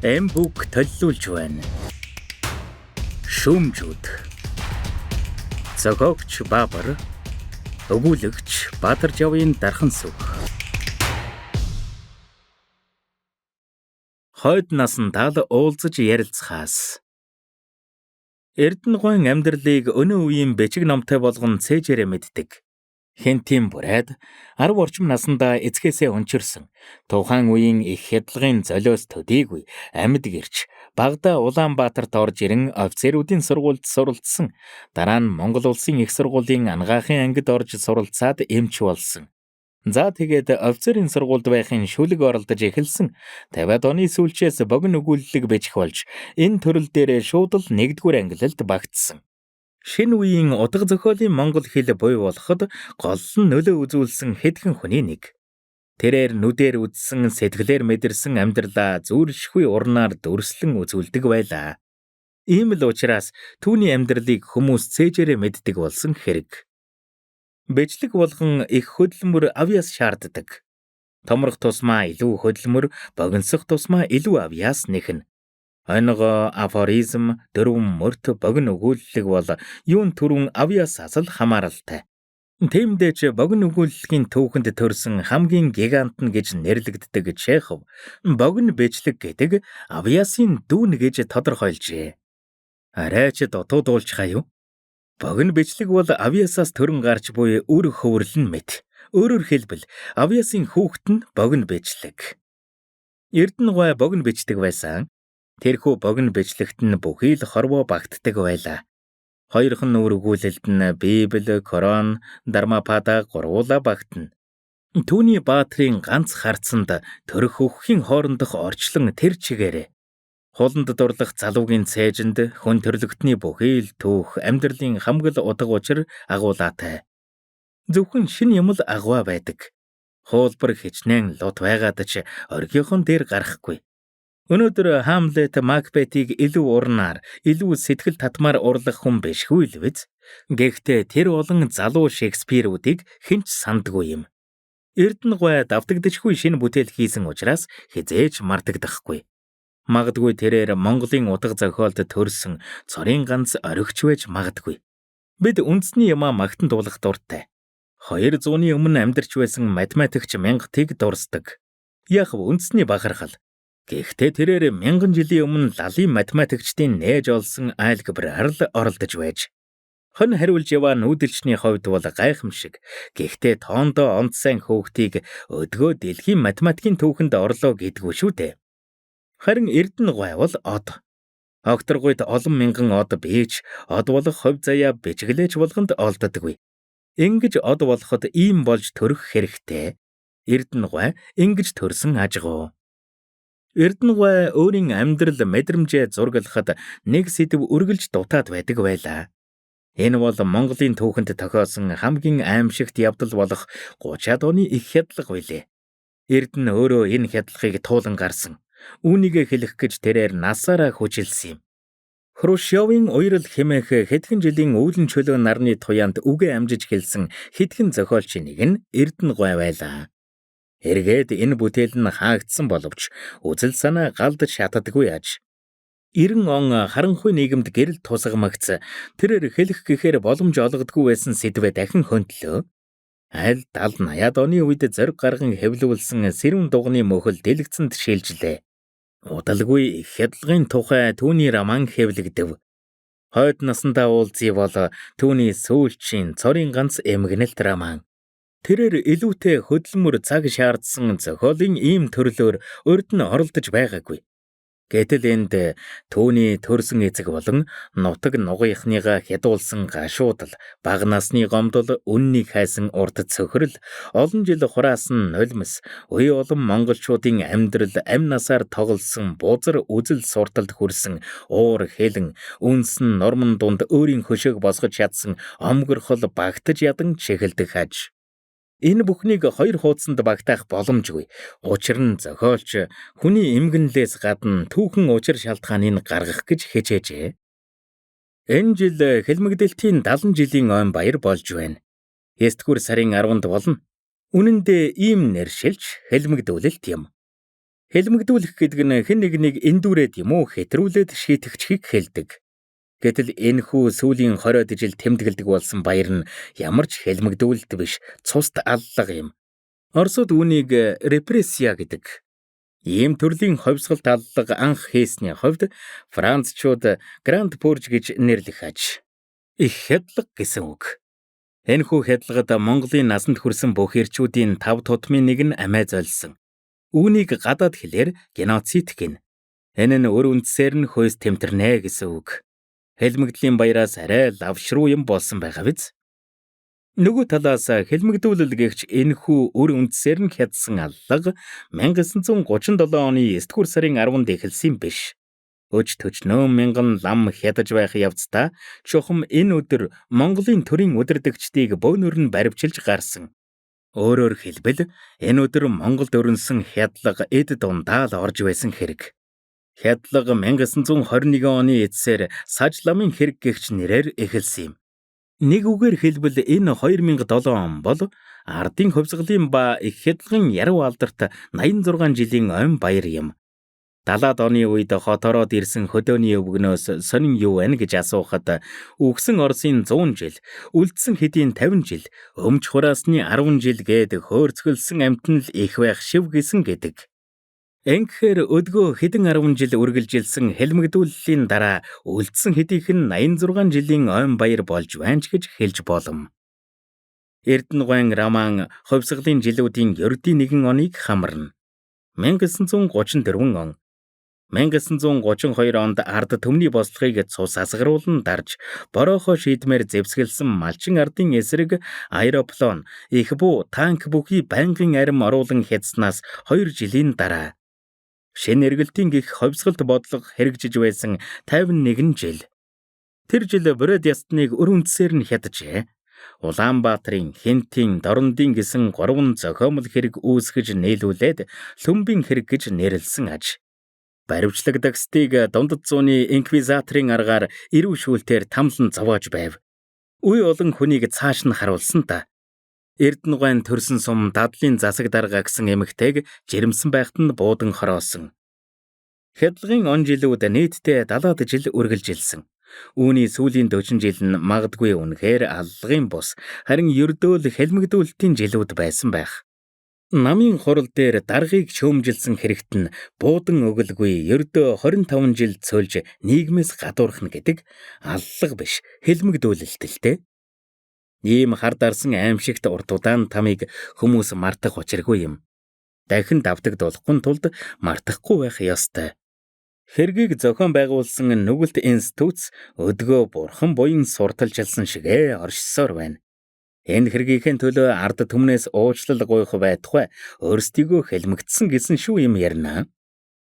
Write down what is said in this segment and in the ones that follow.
Мбүк төллүүлж байна. Шүүмжүүд. Зохиогч Баабар, өгүүлэгч Баатаржавын Дархан сүх. Хойд насандаа л уулзаж ярилцахаас. Эрдэнэ амьдралыг өнөө үеийн бичиг номтой болгон цээжээрээ мэддэг. Хэнтийн бүрээд 10 орчим насандаа эцгээсээ өнчирсөн. Тухайн үеийн их хядлагын золиос төдийгүй амьд гэрч багадаа Улаанбаатарт орж ирэн офицеруудын сургуульд суралцсан. Дараа нь Монгол улсын их сургуулийн анагаахын ангид орж суралцаад эмч болсон. За тэгээд офицерын сургуульд байхын шүлэг оролдож эхэлсэн. 50-ад оны сүүлчээс богино өгүүлэлэг бичих болж энэ төрөл дээрээ шууд л 1-р ангилалд багтсан. Шинэ үеийн утга зохиолын монгол хэл буй болоход гол нь нөлөө үзүүлсэн хэдхэн хүний нэг. Тэрээр нүдээр үзсэн, сэтгэлээр мэдэрсэн амьдралаа зүүршгүй урнаар дүрслэн үзүүлдэг байлаа. Ийм л учраас түүний амьдралыг хүмүүс цээжээрээ мэддэг болсон хэрэг. Бичлэг болгон их хөдөлмөр авьяас шаарддаг. Томрох тусмаа илүү хөдөлмөр, богиносох тусмаа илүү авьяас нэхнэ. Оногоо, афоризм, дөрвөн мөрт богино өгүүлэлэг бол юун түрүүн авьяасаас л хамааралтай. Тиймдээ ч богино өгүүллэгийн түүхэнд төрсэн хамгийн гигант нь гэж нэрлэгддэг Чехов богино бичлэг гэдэг авьяасын дүүн гэж тодорхойлжээ. Арай ч дутуудуулчихаа юу? Богино бичлэг бол авьяасаас төрөн гарч буй үр хөврөл нь мэт. Өөрөөр хэлбэл авьяасын хүүхэд нь богино бичлэг. Эрдэнэ гуай богино бичдэг байсан. Тэрхүү богино бичлэгт нь бүхий л хорвоо багтдаг байлаа. Хоёрхан нүүр өгүүлэлд нь Библи, Коран, Дармапада гурвуулаа багтана. Түүний баатрын ганц харцанд төрөх өххийн хоорондох орчлон тэр чигээрээ. Хуланд дурлах залуугийн цээжинд хүн төрлөختний бүхий л түүх амьдралын хамгал утга учир агуулаатай. Зөвхөн шинэ юм л агваа байдаг. Хуулбар хичнээн лут байгаад ч оргийнхон дээр гарахгүй. Өнөөдөр Хамлет, Макбетийг илүү урнаар, илүү сэтгэл татмаар урлах хүн бишгүй л биз. Гэхдээ тэр болон залуу Шекспирүүдийг хэн ч сандгүй юм. Эрдэнэ гуай давтагдчихгүй шинэ бүтээл хийсэн учраас хэзээ ч мартагдахгүй. Магадгүй тэрээр Монголын утга зохиолд төрсэн цорын ганц оригч байж магадгүй. Бид үндэсний юмаа магтан дуулах дуртай. 200-ны өмнө амьдарч байсан математикч мянгатыг дурсдаг. Яг үндэсний бахархал. Гэхдээ тэрээр мянган жилийн өмнө лалын математикчдын нээж олсон алгебраар л оролдож байж. Хонь хариулж яваа нүүдэлчний хувьд бол гайхамшиг. Гэхдээ тоондоо онд сайн хөөхтийг өдгөө дэлхийн математикийн түүхэнд орлоо гэдэггүй шүү дээ. Харин Эрдэнэ гуай бол од. Огторгуйд олон мянган од бийж, од болох хувь заяа бичгэлээч болгонд олддоггүй. Ингэж од болоход ийм болж төрөх хэрэгтэй. Эрдэнэ гуай ингэж төрсөн ажгуу. Эрдэнэ гуай өөрийн амьдрал мэдрэмжээ зураглахад нэг сэдэв үргэлж дутаад байдаг байлаа. Энэ бол Монголын түүхэнд тохиосон хамгийн аимшигт явдал болох 30-ад оны их хядлага билээ. Эрдэнэ өөрөө энэ хядлагыг туулан гарсан. Үүнийгээ хэлэх гэж тэрээр насаараа хүчилсэн юм. Хрущевын уярал хэмээх хэдхэн жилийн үүлэн чөлөө нарны туяанд үгээ амжиж хэлсэн хэдхэн зохиолчийн нэг нь Эрдэнэ гуай байлаа. Эргээд энэ бүтээл нь хаагдсан боловч үзэл санаа галд шатдаггүй аж. 90 он харанхуй нийгэмд гэрэл тусгамагц тэрээр хэлэх гэхээр боломж олгодгүй байсан сэдвээ дахин хөндлөө. Аль 70 80-ад оны үед зориг гарган хэвлүүлсэн сэрүүн дуганы мөхөл дэлгэцэнд шилжлээ. Удалгүй их хядлагын тухай түүний роман хэвлэгдэв. Хойд насандаа уулзъя бол түүний сүүлчийн цорын ганц эмгэнэлт роман. Тэрээр илүүтэй хөдөлмөр цаг шаардсан зохиолын ийм төрлөөр урд нь оролдож байгаагүй. Гэтэл энд түүний төрсөн эцэг болон нутаг нугынхныгаа хядуулсан гашуудал, бага насны гомдол, үннийг хайсан урд цөхрөл, олон жил хураасан нулимс, үе олон монголчуудын амьдрал амь насаар тоглосон бузар үзэл сурталд хүрсэн уур хилэн, үнсэн нормон дунд өөрийн хөшөөг босгож чадсан омгорхол багтаж ядан чихэлдэх аж. Энэ бүхнийг хоёр хуудсанд багтаах боломжгүй. Учир нь зохиолч хүний эмгэнлээс гадна түүхэн учир шалтгааныг гаргах гэж хичээжээ. Энэ жил хэлмэгдэлтийн 70 жилийн ойн баяр болж байна. 9-р сарын 10-нд болно. Үнэн дээр ийм нэршилж хэлмэгдүүлэлт юм. Хэлмэгдүүлэх гэдэг нь хэн нэгнийг эндүрээд юм уу хэтрүүлээд шийтгчихийг хэлдэг. Гэтэл энэхүү сүүлийн 20-од жил тэмдэглэдэг болсон баяр нь ямар ч хэлмэгдүүлэлт биш, цуст аллага юм. Оросууд үүнийг репрессия гэдэг. Ийм төрлийн ховсгалт аллага анх хийсний хувьд Францчууд Grand Purge гэж нэрлэх аж. Их хядлага гэсэн үг. Энэхүү хядлагад Монголын насанд хүрсэн бүх эрчүүдийн 5 тутмын нэг нь амиа золисон. Үүнийг гадаад хэлээр геноцид гэнэ. Энэ нь өр үндсээр нь хөөс тэмтэрнэ гэсэн үг. Хэлмэгдлийн баяраас арай лавшруу юм болсон байгаа биз? Нөгөө талаас хэлмэгдүүлэл гэгч энэхүү өр үндсээр нь хядсан аллага 1937 оны 9-р сарын 10-нд эхэлсэн биш. Өч төчнөө мянган лам хядаж байх явцдаа чухам энэ өдөр Монголын төрийн удирдагчдыг бөөнөр нь баривчилж гарсан. Өөрөөр хэлбэл энэ өдөр Монголд өрнөсөн хядлага эд дундаа л орж байсан хэрэг. Хядлага 1921 оны эцсээр саж ламын хэрэг гэгч нэрээр эхэлсэн юм. Нэг үгээр хэлбэл энэ 2007 он бол ардын хувьсгалын ба их хядлагын яруу алдарт 86 жилийн ойн баяр юм. 70-аад оны үед хот ороод ирсэн хөдөөний өвгөнөөс сонин юу байна гэж асуухад үхсэн Оросын 100 жил, үлдсэн хэдийн 50 жил, өмч хураасны 10 жил гээд хөөрцгөлсөн амьтан л их байх шив гэсэн гэдэг. Ингэхээр өдгөө хэдэн 10 жил үргэлжилсэн хэлмэгдүүллийн дараа үлдсэн хэдийнх нь 86 жилийн ойн баяр болж байна ч гэж хэлж болом. Эрдэнэ гуайн роман хувьсгалын жилүүдийн ердийн нэгэн оныг хамарна. 1934 он. 1932 онд ард түмний бослогыг цус асгаруулан дарж, бороохоо шийдмээр зэвсгэлсэн малчин ардын эсрэг аэроплан, их буу, танк бүхий байнгын арим оруулан хядснаас 2 жилийн дараа шинэ эргэлтийн гих ховсгалт бодлого хэрэгжиж байсан 51 жил. Тэр жил Бүрээд ястныг өр үндсээр нь хяджээ. Улаанбаатарын, Хинтийн, Дорнодын гэсэн 3 зохиомл хэрэг үүсгэж нийлүүлээд Лүмбийн хэрэг гэж нэрлэсэн аж. Баривчлагдагсдыг дундад зууны инквизаторын аргаар эрүү шүүлтээр тамлан зовоож байв. Үе олон хүнийг цааш нь харуулсан та. Эрдэнэ гуайн төрсөн сум дадлын засаг дарга гэсэн эмэгтэйг жирэмсэн байхад нь буудан хороосон. Хядлагын он жилүүд нийтдээ 70-аад жил үргэлжилсэн. Үүний сүүлийн 40 жил нь магадгүй үнэхээр аллагын бус, харин ердөөл хэлмэгдүүлэлтийн жилүүд байсан байх. Намын хурал дээр даргыг шөөмжилсэн хэрэгт нь буудан өглөгүй ердөө 25 жил цөлж нийгмээс гадуурхна гэдэг аллага биш, хэлмэгдүүлэлт л дээ. Ийм хар дарсан аимшигт урт удаан тамыг хүмүүс мартах учиргүй юм. Дахин давтагдуулахгүй тулд мартахгүй байх ёстой. Хэргийг зохион байгуулсан нүгэлт институтс өдгөө бурхан буян сурталчилсан шигээ оршсоор байна. Энэ хэргийнхээ төлөө ард түмнээс уучлал гуйх байтугай өөрсдийгөө хэлмэгдсэн гэсэн шүү юм ярина.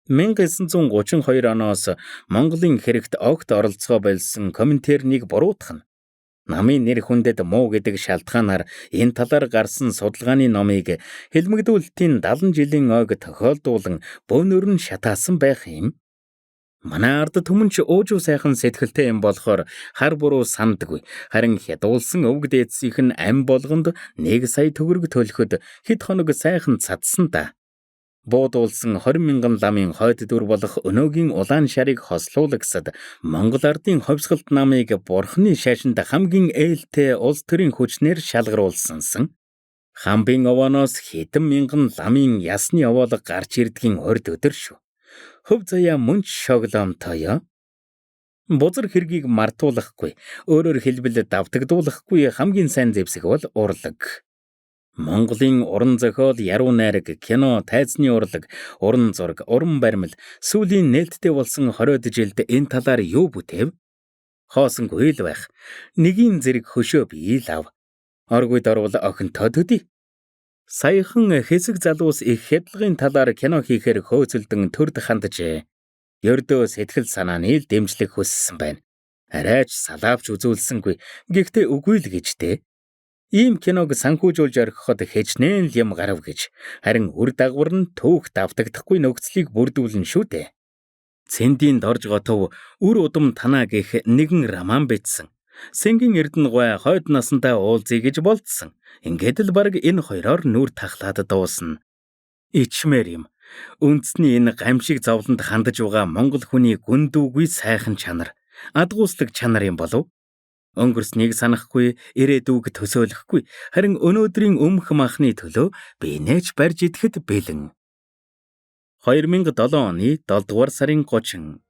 1932 оноос Монголын хэрэгт огт оролцоо болсон Коминтернийг буруутгах нь. Намын нэр хүндэд муу гэдэг шалтгаанаар энэ талаар гарсан судалгааны номыг хэлмэгдүүлэлтийн 70 жилийн ойг тохиолдуулан бөөнөр нь шатаасан байх юм. Манай ард түмэн ч уужуу сайхан сэтгэлтэй юм болохоор хар буруу сандаггүй. Харин хядуулсан өвөг дээдсийнх нь ам болгонд 1 сая төгрөг төлөхөд хэд хоног сайхан цадсан да. Буудуулсан 20 мянган ламын хойд дүр болох өнөөгийн улаан шарыг хослуулагсад Монгол ардын ховсгалт намыг бурхны шашинд хамгийн ээлтэй улс төрийн хүчнээр шалгаруулсансан. Хамбын овооноос хэдэн мянган ламын ясны овоолго гарч ирдгийн урд өдөр шүү. Хөв заяа мөн ч шоглоомтой. Бузар хэргийг мартуулахгүй, өөрөөр хэлбэл давтагдуулахгүй хамгийн сайн зэвсэг бол урлаг. Монголын уран зохиол, яруу найраг, кино, тайзны урлаг, уран зураг, уран баримл сүүлийн нээлттэй болсон 20-од жилд энэ талаар юу бүтээв? Хоосонгүй л байх. Нэгийн зэрэг хөшөө бий л ав. Оргуйд орвол охинтой төдий. Саяхан хэсэг залуус их хядлагын талаар кино хийхээр хөөцөлдөн төрд ханджээ. Ердөө сэтгэл санааны л дэмжлэг хүссэн байна. Арайч салаавч үзүүлсэнгүй. Гэхдээ үгүй л гэж дээ. Ийм киног санхүүжүүлж орхиход хичнээн л юм гарав гэж. Харин үр дагавар нь түүх давтагдахгүй нөхцөлийг бүрдүүлнэ шүү дээ. Цэндийн дорж готов үр удам танаа гэх нэгэн роман бичсэн. Сэнгийн Эрдэнэ гуай хойд насандаа уулзъя гэж болдсон. Ингээд л бараг энэ хоёроор нүүр тахлаад дуусна. Ичмээр юм. Үндэсний энэ гамшиг зовлонд хандаж байгаа монгол хүний гүндүүгүй сайхан чанар, адгууслаг чанар юм болов? Өнгөрснийг санахгүй, ирээдүг төсөөлөхгүй, харин өнөөдрийн өмх махны төлөө биенээ ч барьж идэхэд бэлэн. 2007 оны 7 дугаар сарын 30.